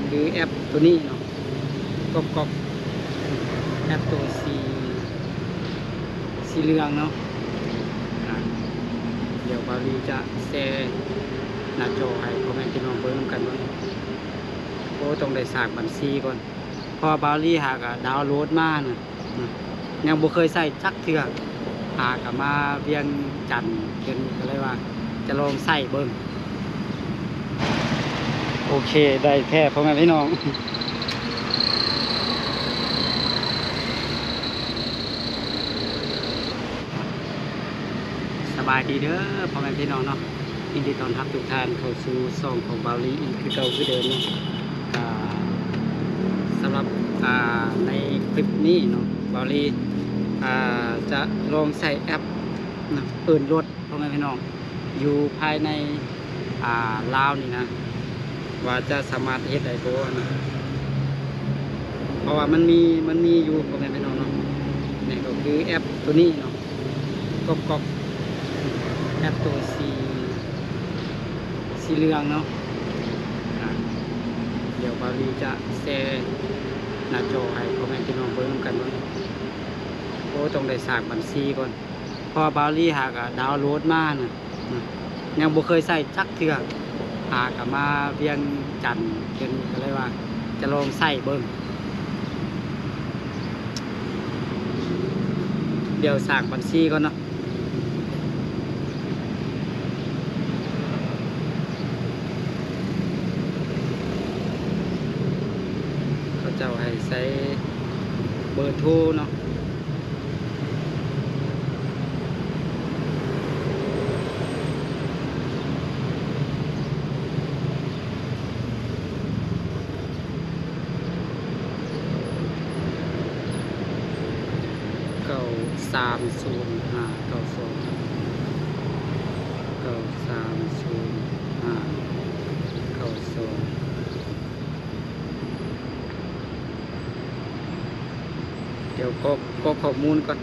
ຄືແອັບໂຕນີ້ເນາະ ກອກໆ ແອັບໂຕສີ ສີເຫຼືອງເນາະ. ອາ ດຽວບ່າວລີຈະແຊໜ້າຈໍໃຫ້ພໍ່ແມ່ພີ່ນ້ອງເບິ່ງນຳກັນເນາະ. ໂອ້ ຕ້ອງໄດ້ສ້າງບັນຊີກ່ອນ ເພາະວ່າບ່າວລີຫາກະດາວໂຫຼດມານະ ຍັງບໍ່ເຄີຍໃຊ້ຈັກເທື່ອ ຫາກະມາວຽງຈັນເພິ່ນ ກະເລີຍວ່າຈະລອງໃຊ້ເບິ່ງ. ໂອເຄ ໄດ້ແທ້ພໍ່ແມ່ພີ່ນ້ອງ. ສະບາຍດີເດີພໍ່ແມ່ພີ່ນ້ອງເນາະ, ຍິນດີຕ້ອນຮັບທຸກທ່ານເຂົ້າສູ່ຊ່ອງຂອງບ່າວລີອີກຄືເກົ່າຄືເດີມເນາະ. ກະສຳລັບ ອ່າ ໃນຄລິບນີ້ເນາະ ບ່າວລີ ອ່າ ຈະລອງໃຊ້ແອັບນະ ເອີ້ນລົດ ພໍ່ແມ່ພີ່ນ້ອງ ຢູ່ພາຍໃນ ອ່າ ລາວນີ້ນະ ວ່າຈະສາມາດເຮັດໄດ້ບໍ່ນະ ເພາະວ່າມັນມີ ມັນມີຢູ່ ພໍ່ແມ່ພີ່ນ້ອງເນາະ. ນີ້ກໍຄືແອັບໂຕນີ້ເນາະ ກອກໆ ແອັບໂຕສີ ສີເຫຼືອງເນາະ. ອາ ດຽວບ່າວລີຈະແຊໜ້າຈໍໃຫ້ພໍ່ແມ່ພີ່ນ້ອງເບິ່ງນຳກັນເນາະ. ໂອ້ ຕ້ອງໄດ້ສ້າງບັນຊີກ່ອນ ເພາະວ່າບ່າວລີຫາກະດາວໂຫຼດມານະ ຍັງບໍ່ເຄີຍໃຊ້ຈັກເທື່ອ ຫາກະມາວຽງຈັນເພິ່ນ ກະເລີຍວ່າຈະລອງໃຊ້ເບິ່ງ. ດຽວສ້າງບັນຊີກ່ອນເນາະ. ເຂົາເຈົ້າໃຫ້ໃສ່ເບີໂທເນາະ. ເກົ້າສາມສູນຫ້າເກົ້າສອງ ເກົ້າສາມສູນຫ້າເກົ້າສອງ. ດຽວ ກອກ ກອກຂໍ້ມູນກ່ອນ.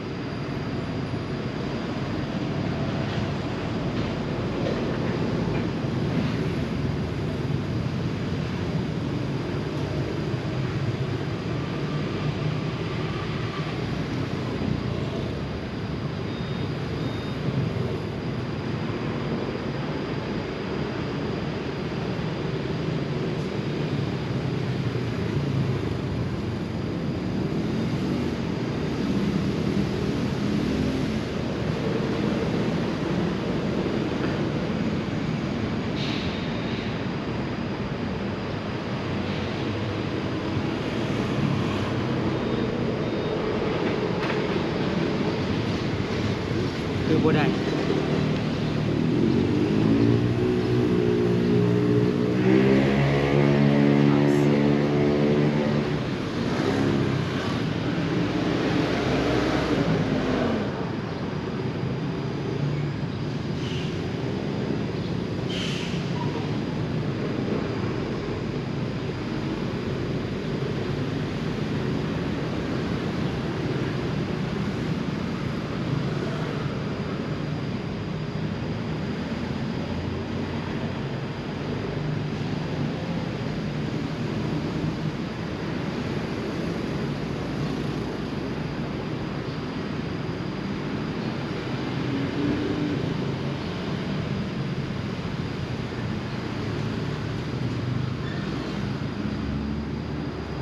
ຄືບໍ່ໄດ້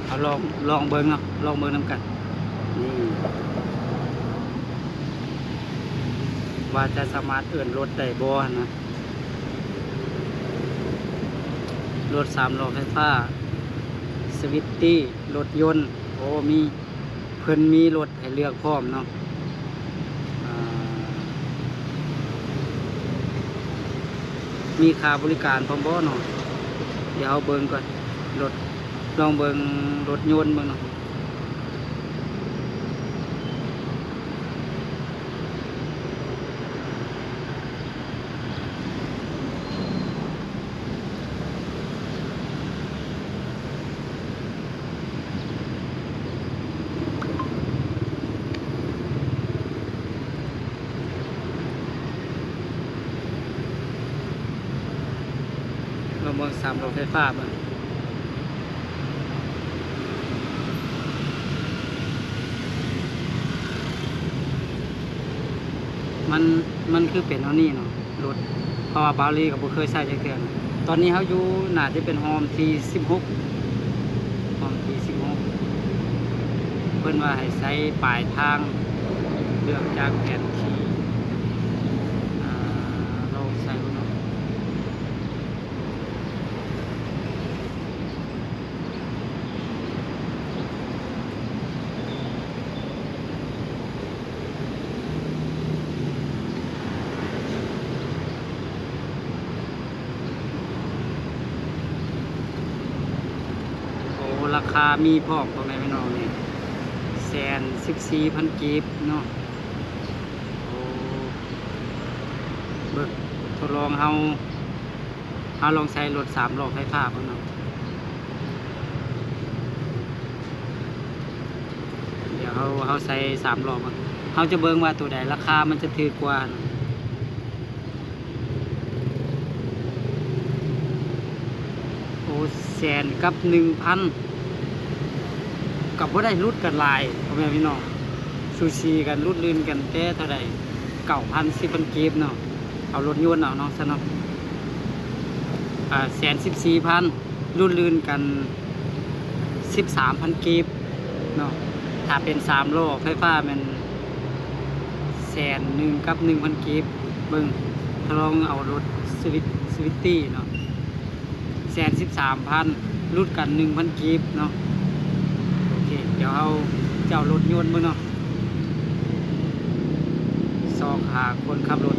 ເອົາລອງ ລອງເບິ່ງເນາະ ລອງເບິ່ງນຳກັນ ນີ້ ວ່າຈະສາມາດເອີ້ນລົດໄດ້ບໍ່ຫັ້ນນະ. ລົດສາມລໍ້ໄຟຟ້າ ສະວິດຕີ້ ລົດຍົນ ໂອ້ ມີ ເພິ່ນມີລົດໃຫ້ເລືອກພ້ອມເນາະ. ອ່າ ມີຄ່າບໍລິການພ້ອມບໍ່ເນາະ? ດຽວເຮົາເບິ່ງກ່ອນ ລົດ ລອງເບິ່ງລົດຍົນເບິ່ງເນາະ. ລອງເບິ່ງສາມລໍ້ໄຟຟ້າເບິ່ງ. ມັນ ມັນຄືເປັນແນວນີ້ເນາະ ລົດ ເພາະວ່າບ່າວລີກໍບໍ່ເຄີຍໃຊ້ຈັກເທື່ອ. ຕອນນີ້ເຮົາຢູ່ ໜ້າຈະເປັນຮ່ອມທີສິບຫົກ ຮ່ອມທີສິບຫົກ ເພິ່ນວ່າໃຫ້ໃຊ້ປາຍທາງ ເລືອກຈາກແຜນທີ່ ອ່າ ລອງໃຊ້ເບິ່ງເນາະ. ໂອ້ ລາຄາມີພ້ອມ ພໍ່ແມ່ພີ່ນ້ອງ ນີ້ ແສນສິບສີ່ພັນກີບເນາະ. ໂອ້ ເບິ່ງ ທົດລອງເຮົາ ເຮົາລອງໃຊ້ລົດສາມລໍ້ໄຟຟ້າເບິ່ງເນາະ. ດຽວເຮົາ ເຮົາໃຊ້ສາມລໍ້ເບິ່ງ ເຮົາຈະເບິ່ງວ່າໂຕໃດລາຄາມັນຈະຖືກກວ່າ. ໂອ້ ແສນກັບໜຶ່ງພັນ ກໍບໍ່ໄດ້ຫຼຸດກັນຫຼາຍ ພໍ່ແມ່ພີ່ນ້ອງ ສູສີກັນ ຫຼຸດລື່ນກັນແຕ່ເທົ່າໃດ ເກົ້າພັນ ສິບພັນກີບເນາະ. ເອົາລົດຍົນເອົາເນາະ ຊັ້ນເນາະ ອ່າ ແສນສິບສີ່ພັນ ຫຼຸດລື່ນກັນສິບສາມພັນກີບເນາະ. ຖ້າເປັນສາມລໍ້ໄຟຟ້າແມ່ນແສນໜຶ່ງກັບໜຶ່ງພັນກີບ. ເບິ່ງ ທະລອງເອົາລົດ Civic Civic ເນາະ ແສນສິບສາມພັນ ຫຼຸດກັນໜຶ່ງພັນກີບເນາະ. ໂອເຄ ດຽວເຮົາຈະເອົາລົດຍົນເບິ່ງເນາະ ຊອກຫາຄົນຂັບລົດ.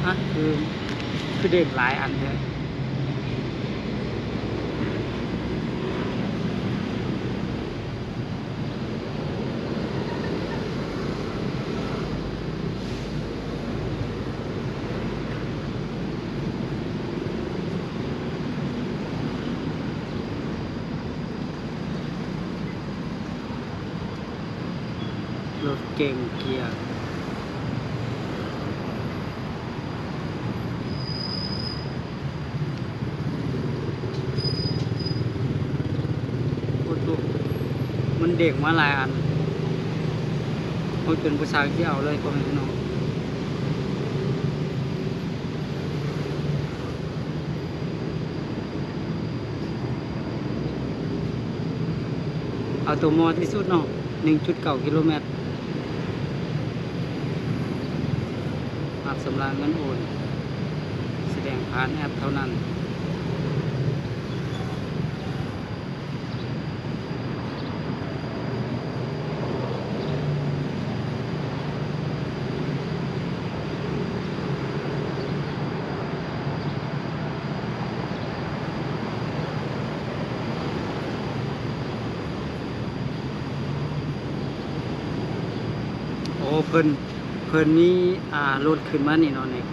ຮະ ຄື ຄືເດ້ງຫຼາຍອັນແທ້. ລົດເກັ່ງເກຍ. ໂອ້ໂຫ ມັນເດ້ງມາຫຼາຍອັນ ໂອ້ ຈົນບໍ່ຊ່າງຊິເອົາເລີຍ ພໍ່ແມ່ພີ່ນ້ອງ. ເອົາໂຕເໝາະທີ່ສຸດເນາະ ໜຶ່ງຈຸດເກົ້າກິໂລແມັດ. ຮັບຊຳລະເງິນໂອນ ສະແດງຜ່ານແອັບເທົ່ານັ້ນ. ໂອ້ ເພິ່ນ ເພິ່ນມີ ອ່າ ລົດຂຶ້ນມານີ້ເນາະ ນີ້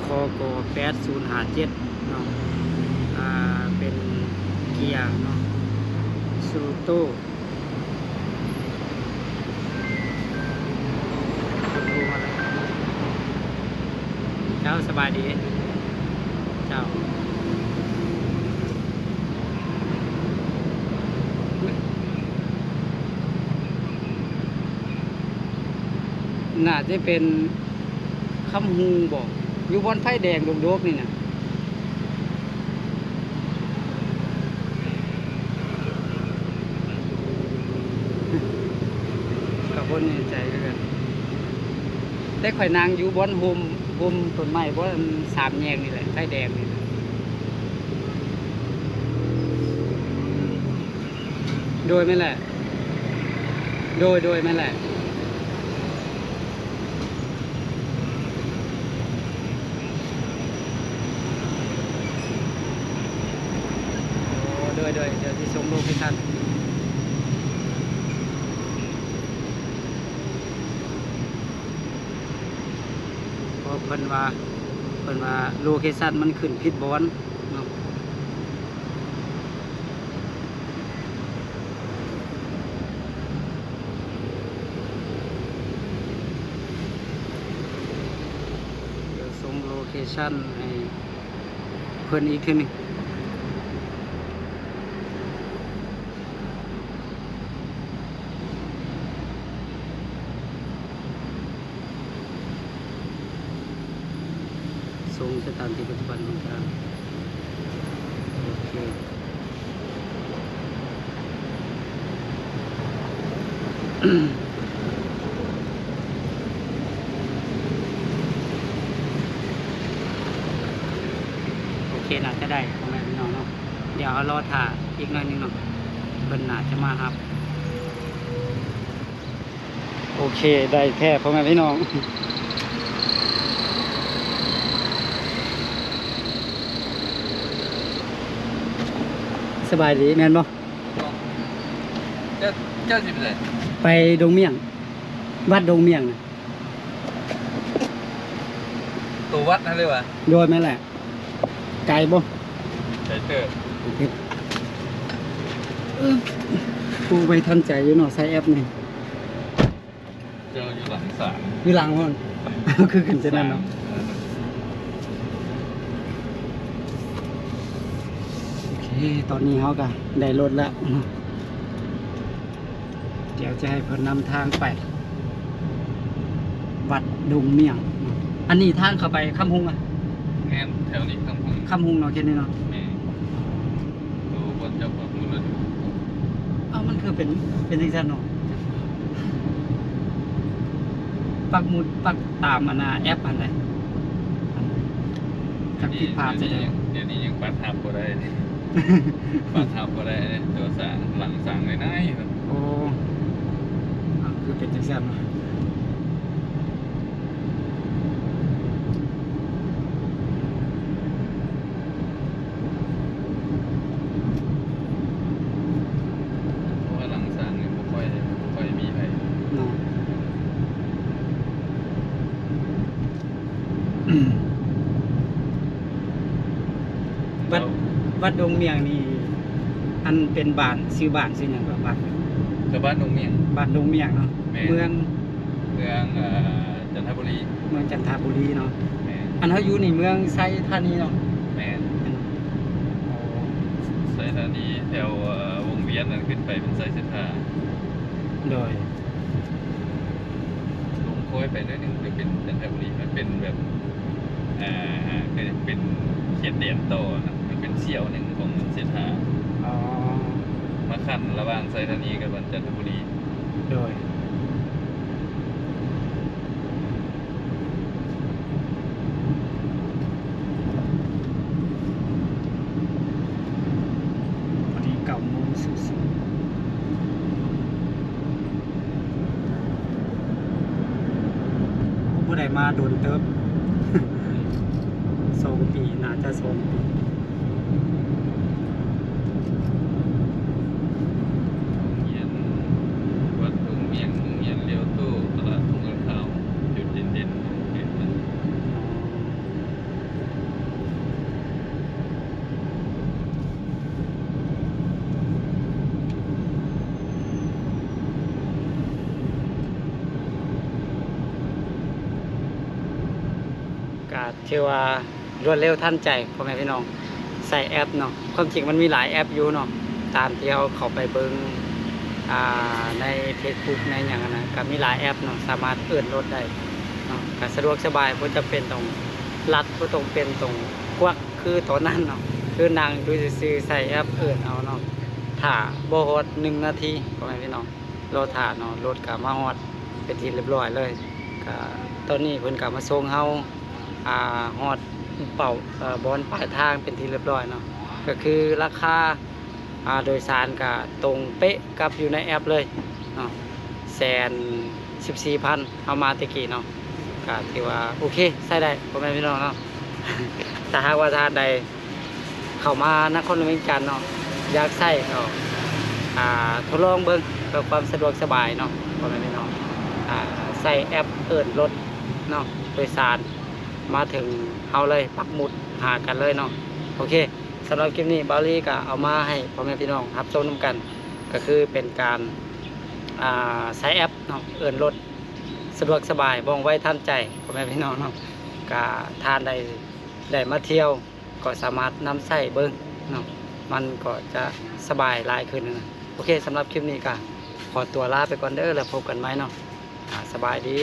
ຄກ ແປດສູນຫ້າເຈັດເນາະ ອ່າ ເປັນເກຍເນາະ ຊູໂຕ. ເຈົ້າ ສະບາຍດີເຈົ້າ. ໜ້າຈະເປັນຄຳຮູ້ບໍ ຢູ່ບ່ອນໄຟແດງໂດກໆນີ້ນະ. ກໍບໍ່ແນ່ໃຈຄືກັນ ແຕ່ຂ້ອຍນັ່ງຢູ່ບ່ອນຮົ່ມ ຮົ່ມຕົ້ນໄມ້ ບ່ອນສາມແຍກນີ້ແຫຼະ ໄຟແດງນີ້. ໂດຍ ແມ່ນແຫຼະ ໂດຍ ໂດຍ ແມ່ນແຫຼະ. ໂອ້ ໂດຍ ໂດຍ ດຽວຊິສົ່ງໂລເຄຊັນ ເພາະເພິ່ນວ່າ ເພິ່ນວ່າໂລເຄຊັນມັນຂຶ້ນຜິດບ່ອນເນາະ. ຊັນໃຫ້ເພິ່ນອີກເທື່ອໜຶ່ງ. ສົ່ງສະຖານທີ່ປັດຈຸບັນຂອງທ່ານ. ໂອເຄ ໂອເຄ ໜ້າຈະໄດ້ ພໍ່ແມ່ພີ່ນ້ອງເນາະ. ດຽວເຮົາລໍຖ້າອີກໜ້ອຍໜຶ່ງເນາະ ເພິ່ນໜ້າຈະມາຮັບ. ໂອເຄ ໄດ້ແທ້ພໍ່ແມ່ພີ່ນ້ອງ. ສະບາຍດີ ແມ່ນບໍ່? ເຈົ້າ ເຈົ້າຊິໄປໃສ? ໄປດົງມ້ຽງ ວັດດົງມ້ຽງນະ. ໂຕວັດຫັ້ນເລີຍຫວາ? ໂດຍ ແມ່ນແຫຼະ. ໄກບໍ່? ໄກເຕີບ. ໂອເຄ ເອີ ໂອ້ ໄວທັນໃຈຢູ່ເນາະ ໃຊ້ແອັບນີ້. ເຈົ້າຢູ່ຫຼັງສາມ ຢູ່ຫຼັງພຸ້ນ ຄືຂຶ້ນຈາກນັ້ນເນາະ. ໂອເຄ ຕອນນີ້ເຮົາກະໄດ້ລົດແລ້ວເນາະ. ດຽວຈະໃຫ້ເພິ່ນນຳທາງໄປວັດດົງມ້ຽງ. ອັນນີ້ທາງເຂົ້າໄປຄຳຮຸງອະ? ແມ່ນ ແຖວນີ້ຄຳຮຸງ. ຄຳຮຸງເນາະ ເຂດນີ້ເນາະ. ແມ່ນ. ໂຕບ່ອນເຈົ້າປັກໝຸດລະດູ. ເອົ້າ ມັນຄືເປັນ ເປັນຈັ່ງຊັ້ນເນາະ? ປັກໝຸດ ປັກຕາມອັນນ່າແອັບຫັ້ນໃດ໋. ຄັນຜິດພາດຈະໄດ້ ດຽວນີ້ຍັງ ດຽວນີ້ຍັງປັກຮັບບໍ່ໄດ້. ບັດຮັບບໍ່ໄດ້ເດ້ ຕົວສາງ ຫຼັງສາງນ້ອຍໆ. ໂອ້ ຄືເປັນຈັ່ງຊັ້ນວະ? ເພາະວ່າຫຼັງສາງນີ້ບໍ່ຄ່ອຍ ບໍ່ຄ່ອຍມີໃຜເນາະ. ວັດ ວັດດົງມ້ຽງນີ້ ອັນເປັນບ້ານ ຊື່ບ້ານຊື່ຫຍັງກໍ? ບ້ານ ກໍບ້ານດົງມ້ຽງ. ບ້ານດົງມ້ຽງເນາະ. ແມ່ນ. ເມືອງ ເມືອງ ເອີ ຈັນທະບູລີ. ເມືອງຈັນທະບູລີເນາະ. ແມ່ນ. ອັນເຮົາຢູ່ນີ້ເມືອງໄຊທານີເນາະ. ແມ່ນ. ອໍ ໄຊທານີ ແຖວ ເອີ ວົງວຽນນັ້ນ ຂຶ້ນໄປເປັນໄຊເສດຖາ. ໂດຍ. ລົງຄ້ອຍໄປໜ້ອຍໜຶ່ງ ກໍເປັນຈັນທະບູລີ ມັນເປັນແບບ ເອີ ເປັນເຂດແດນຕໍ່ນະ ມັນເປັນສ່ຽວໜຶ່ງຂອງເສດຖາ. ອໍ ມາຂັ້ນລະຫວ່າງໄຊທານີກັບຈັນທະບູລີ. ໂດຍ. ພໍດີເກົ້າໂມງສຸດໆ ບໍ່ໄດ້ມາດົນເຕີບ ສອງປີ ໜ້າຈະສອງປີ. ໂຮງຮຽນວັດດົງມ້ຽງ, ໂຮງຮຽນຫຼຽວໂຕ້, ຕະຫຼາດທົ່ງເງິນຂາວ, ຈຸດເດັ່ນໆຂອງເຂດນັ້ນ. ກະຖືວ່າລວດເລັວທັນໃຈ ພໍ່ແມ່ພີ່ນ້ອງ ໃຊ້ແອັບເນາະ. ຄວາມຈິງມັນມີຫຼາຍແອັບຢູ່ເນາະ ຕາມທີ່ເຮົາເຂົ້າໄປເບິ່ງ ອ່າ ໃນເຟສບຸກ ໃນຫຍັງຫັ້ນນະ ກະມີຫຼາຍແອັບເນາະ ສາມາດເອີ້ນລົດໄດ້ເນາະ ກະສະດວກສະບາຍ ບໍ່ຈຳເປັນຕ້ອງລັດ ບໍ່ຕ້ອງເປັນຕ້ອງກວັກຄືຕອນນັ້ນເນາະ ຄືນັ່ງຢູ່ຊື່ໆ ໃຊ້ແອັບເອີ້ນເອົາເນາະ. ຖ້າບໍ່ຮອດໜຶ່ງນາທີ ພໍ່ແມ່ພີ່ນ້ອງ ລໍຖ້າເນາະ ລົດກະມາຮອດເປັນທີ່ລຽບຮ້ອຍເລີຍ. ກະຕອນນີ້ເພິ່ນກະມາສົ່ງເຮົາ ອ່າ ຮອດເປົ້າ ເອີ ບ່ອນປາຍທາງເປັນທີ່ລຽບຮ້ອຍເນາະ ກະຄືລາຄາ ອ່າ ໂດຍສານກະຕົງເປະກັບຢູ່ໃນແອັບເລີຍເນາະ ແສນສິບສີ່ພັນ ເຮົາມາແຕ່ກີ້ເນາະ ກະຖືວ່າໂອເຄ ໃຊ້ໄດ້ ພໍ່ແມ່ພີ່ນ້ອງເນາະ. ຖ້າຫາກວ່າທ່ານໃດ ເຂົ້າມານະຄອນຫຼວງວຽງຈັນເນາະ ຢາກໃຊ້ກໍ ອ່າ ທົດລອງເບິ່ງເພື່ອຄວາມສະດວກສະບາຍເນາະ ພໍ່ແມ່ພີ່ນ້ອງ ອ່າ ໃຊ້ແອັບເອີ້ນລົດເນາະ ໂດຍສານມາເຖິງເຮົາເລີຍ ປັກໝຸດຫາກັນເລີຍເນາະ. ໂອເຄ ສຳລັບຄລິບນີ້ ບ່າວລີກໍເອົາມາໃຫ້ພໍ່ແມ່ພີ່ນ້ອງຮັບຊົມນຳກັນ ກໍຄືເປັນການ ອ່າ ໃຊ້ແອັບເນາະ ເອີ້ນລົດ ສະດວກສະບາຍ ວ່ອງໄວທັນໃຈ ພໍ່ແມ່ພີ່ນ້ອງເນາະ. ກະທ່ານໃດໄດ້ມາທ່ຽວກໍສາມາດນຳໃຊ້ເບິ່ງເນາະ ມັນກໍຈະສະບາຍຫຼາຍຂຶ້ນນະ. ໂອເຄ ສຳລັບຄລິບນີ້ກະຂໍຕົວລາໄປກ່ອນເດີ ແລ້ວພົບກັນໃໝ່ເນາະ. ອາ ສະບາຍດີ.